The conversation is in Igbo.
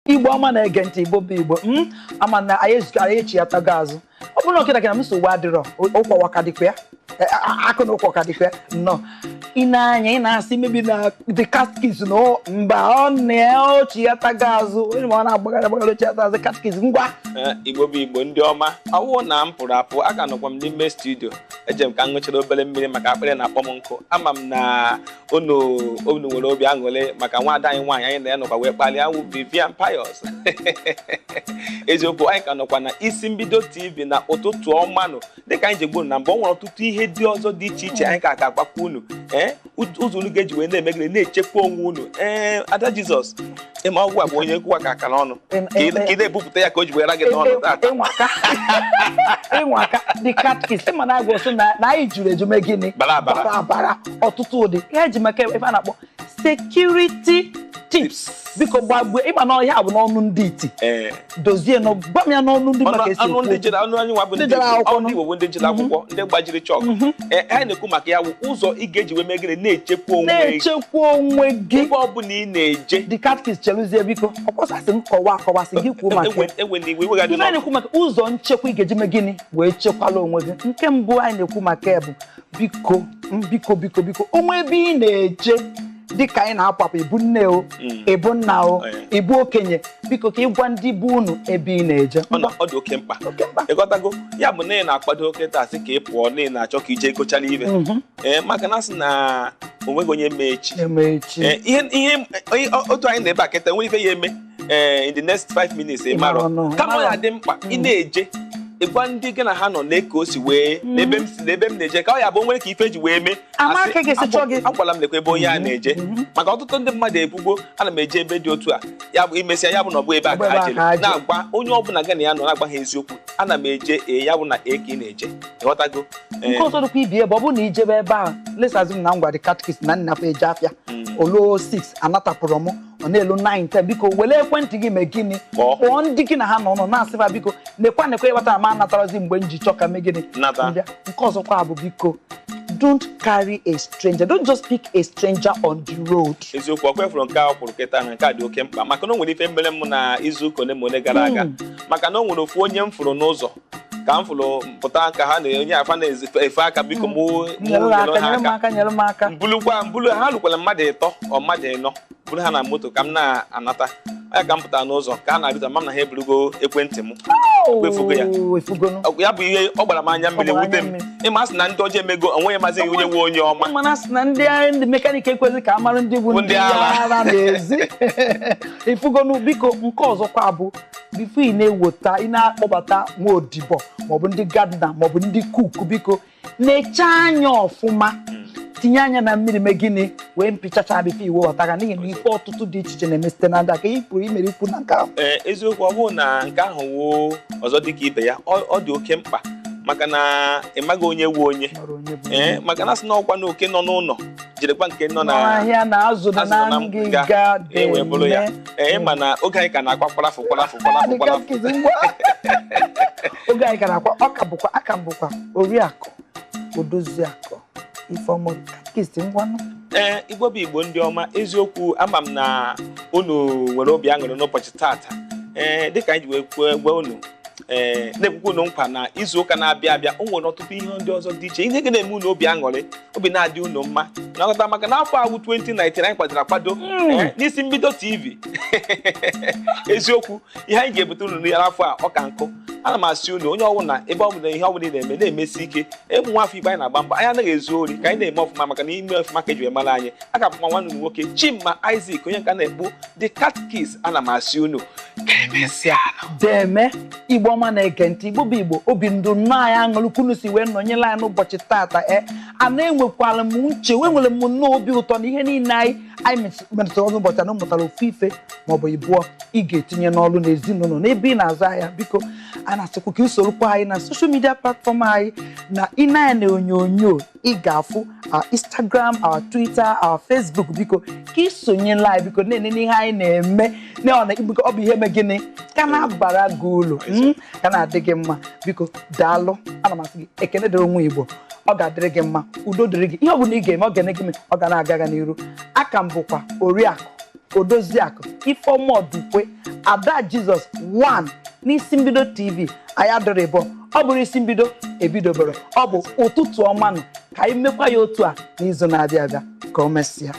Igbo ọma na-ege ntị, Igbo bụ Igbo m ama na anyị ezukọ, anyị echighatago azụ. Ọ bụrụ na okịta na m nsogbu adịrọ, ụkwa ka dịkwa ya, akụ na ụkwa ka dịkwa ya nnọọ. Ị na-anya, ị na-asị mebi na the catechist na mba, ọ na ochighatago azụ, onye ma ọ na-agbagara agbagara ochighata azụ. Catechist, ngwa. Igbo bụ Igbo, ndị ọma, ọwụ na m pụrụ apụ, aka nọkwa m n'ime studio. Eje m ka m ṅụchara obere mmiri maka akpịrị na-akpọ m nkụ. Ama m na unu nwere obi aṅụrị maka nwaada anyị nwaanyị anyị na ya nọkwa wee kpalie awụ Vivian Pius. Eziokwu, anyị ka nọkwa na Isi Mbido TV na Ụtụtụ Ọmanụ. Dịka anyị ji gburu na mbụ, o nwere ọtụtụ ihe dị ọzọ dị iche iche anyị ka ga-agwakwa unu, ee, ụzọ unu ga-eji wee na-emegide na-echekwa onwe unu. Ee, Ada Jizọs, ịma ọgwụ a bụ onye kwuwa ka aka n'ọnụ ka ị na-ebupụta ya ka o ji were gị n'ọnụ tata. Ịnwaka ịnwaka the catechist, ịma na agwa sị na anyị juru eju mee gịnị? Bara abara. Bara abara, ọtụtụ ụdị ihe eji maka ife a na-akpọ security tips. Biko gbagbue, ịma na ọhịa bụ n'ọnụ ndị iti. Dozie nụ, gwa m ya n'ọnụ ndị maka esi ọnụ ekwu ndị okwu. jere ọnụ anyị nwa bụ Ndị ndị jere Igbo, akwụkwọ. ọ ndị Igbo bụ ndị jere akwụkwọ, ndị gbajiri chọkụ. Ee, anyị na-ekwu maka ya bụ ụzọ ị ga-eji wee mee gịnị? Na-echekwa onwe gị. Na-echekwa onwe gị. Ebe ọ bụla ị na-eje. The catechist, cheluzie biko, ọkwọsasị m kọwa akọwasị gị kwuo maka ya. Ewe na iwe iwe ga-adị Ife anyị n'ọkụ. na-ekwu maka ụzọ nchekwa ị ga-eji mee gịnị wee chekwala onwe gị, nke mbụ anyị na-ekwu maka ya bụ biko, biko, biko, biko, onwe ebe ị na-eje, dịka anyị na-apụ apụ, ịbụ nne o, ịbụ nna o, ịbụ okenye, biko ka ịgwa ndị bụ unu ebe ị na-eje. Ọ dị oke mkpa. Oke mkpa. Ịghọtago? Ya bụ na ị na-akwado kịta sị ka ị pụọ, na ị na-achọ ka ije gochara ibe, ee, maka na asị na onweghị onye mee echi. Eme echi. Ee, ihe otu anyị na ebe a kịta nwere ife ya eme, ee, in the next 5 minutes ị Ị marọ marọ. nọ, ị Kama ọ marọ. ya dị mkpa ị na-eje ịgwa ndị gị na ha nọ na ka o si wee n'ebe m si n'ebe m na-eje, ka ọ ya bụ o nwere ka ife ji wee mee. Ama Asị, aka ga-esi chọọ gị. Agwala m lekwa ebe onye a na-eje, maka ọtụtụ ndị mmadụ ebugo ana m eje ebe dị otu a, ya bụ imesịa ya bụ na ọ bụ ebe a Ọ bụ ka ebe ha a jere. ka ha jere. Na-agwa onye ọbụla gị na ya nọ, na-agwa ha eziokwu, ana m eje, ee, ya bụ na ee ka ị na-eje, ịghọtago? Ee, Nke ọzọ dịkwa ibi ebe ọ bụrụ na ijebe ebe ahụ, lesazụ m na ngwa, the catechist na nna eje afịa oluo 6 anatapụrụ m, ọ na-elu 9 10, biko were ekwentị gị mee gịnị? Kpọọ. Kpọọ ndị gị na ha nọ na-asịfa, biko nekwa nekwa, ịghọtara m, anatarazi mgbe m ji chọ ka mee gịnị? Nata. Mbịa. Nke ọzọkwa bụ, biko, don't carry a stranger, don't just pick a stranger on the road. Eziokwu, ọkwa efuru nke a kwuru kịta na nke a dị oke mkpa, maka na o nwere ife mere m na izu ụka ole ma ole gara aga, maka na o nwere ofu onye m fụrụ n'ụzọ, ka m fụrụ pụta ka ha na onye afa na-efe aka, biko mụ mụ nyere m nyere aka, ha nyere m aka. Aka, nyere m aka. Mbulukwa mbulu ha lụkwara mmadụ ịtọ, ọ mmadụ ịnọ, buru ha na moto ka m na-anata ya, ka m pụtara n'ụzọ ka a na-abịta ma m na ha eburugo ekwentị m. Efugo ya. Oh, efugonu. Ya bụ ihe ọ gbara m anya mmiri. Ọ gbara Wute anya m. mmiri. Ịma asị na ndị ọjọọ emego onwe ya, mazi onye nwe onye ọma. Mana sị na ndị mechanic ekwesị ka a mara ndị bụ Bụ ndị ndị ara. Ara n'ezi ifugonu. Biko, nke ọzọkwa bụ, before ị na-eweta, ị na-akpọbata nwa odibo maọbụ ndị gardener maọbụ ndị cook, biko na-eche anya ọfụma, tinye anya na mmiri, mee gịnị, wee mpịchacha before iwebata ha, n'ihi na ife ọtụtụ dị iche iche na-eme site na ndị aka ị pụrụ imere ikwu na nke ahụ. Ee, eziokwu, ọ bụrụ na nke ahụ woo ọzọ dịka ibe ya, ọ dị oke mkpa, maka na ị maghị onye wu onye. Mara onye bụ Ee, maka na asị na ọkwa na oke nọ n'ụlọ jirekwa nke nọ na n'ahịa na azụ nọ azụ nọ na na ngịga. Ee, wee bụrụ ya. Ee, ịma na oge anyị ka na-akwa kwarafụ kwarafụ kwarafụ kwarafụ. Oge anyị gara akwa, ọ ka bụkwa aka m bụkwa Oriakụ Odoziakụ Ifeọma. Catechist, ngwanụ. Ee, Igbo bụ Igbo, ndị ọma, eziokwu, ama m na unu nwere obi aṅụrị n'ụbọchị tata. Ee, dịka anyị ji wee kwuo, gwa unu, ee, na-ekwukwa unu nkwa na izu ụka na-abịa abịa, o nwere ọtụtụ ihe ndị ọzọ dị iche ihe ga na-eme unu obi aṅụrị, obi na-adị unu mma na maka na afọ awụ 2019 anyị kwadoro akwado, ee, n'Isi Mbido TV. Eziokwu, ihe anyị ga-ebute unu n'afọ a, ọ ka nkụ. Ana m asị unu, onye ọbụla, ebe ọbụla, ihe ọbụla ị na-eme, na-emesi ike. Ebe nwa afọ Igbo anyị na-agba mbọ, anyị anaghị ezu ori, ka anyị na-eme ọfụma, maka na ime ọfụma ka eji wee mara anyị. A ka bụkwa nwanne unu nwoke Chima Isaac, onye nka na-ekpu The Catechist. Ana m asị unu ka emesịa. Deme, Igbo ọma na-ege ntị, Igbo bụ Igbo, obi ndụ nnọọ anyị aṅụrị kwunu si wee nọnyere anyị n'ụbọchị tata. E a na-enwekwara m uche wee nwere m nnọọ obi ụtọ na ihe niile anyị metụtara n'ụbọchị a mụtara ofu ife maọbụ ịbụọ ị ga-etinye n'ọrụ n'ezinụlọ n'ebe ị na-azụ ahịa. Biko, a na-asịkwa ka usorokwa anyị na social media platform anyị na ịnanya na onyonyo, ị ga-afụ our Instagram, our Twitter, our Facebook. Biko ka ị sonyela anyị, biko na-enene ihe anyị na-eme na biko, ọ bụ ihe eme gịnị ka na-abara gị uru, ka na-adị gị mma. Biko daalụ, ana m asị gị ekene dịrị onwe Igbo, ọ ga-adịrị gị mma, udo dịrị gị, ihe ọ bụla ị ga-eme ọ ga-ene gị, ọ ga na-aga ga n'iru. Aka m bụkwa Oriakụ. Odoziakụ Ifeọma Ọdụkwe, Ada Jizọs 1 n'Isi Mbido TV. Anyị adịrị ịbọ, ọ bụrụ isi mbido ebidobere. Ọ bụ ụtụtụ ọma nụ. Ka anyị mekwa ya otu a n'izu na-abịa abịa. Ka o mesịa.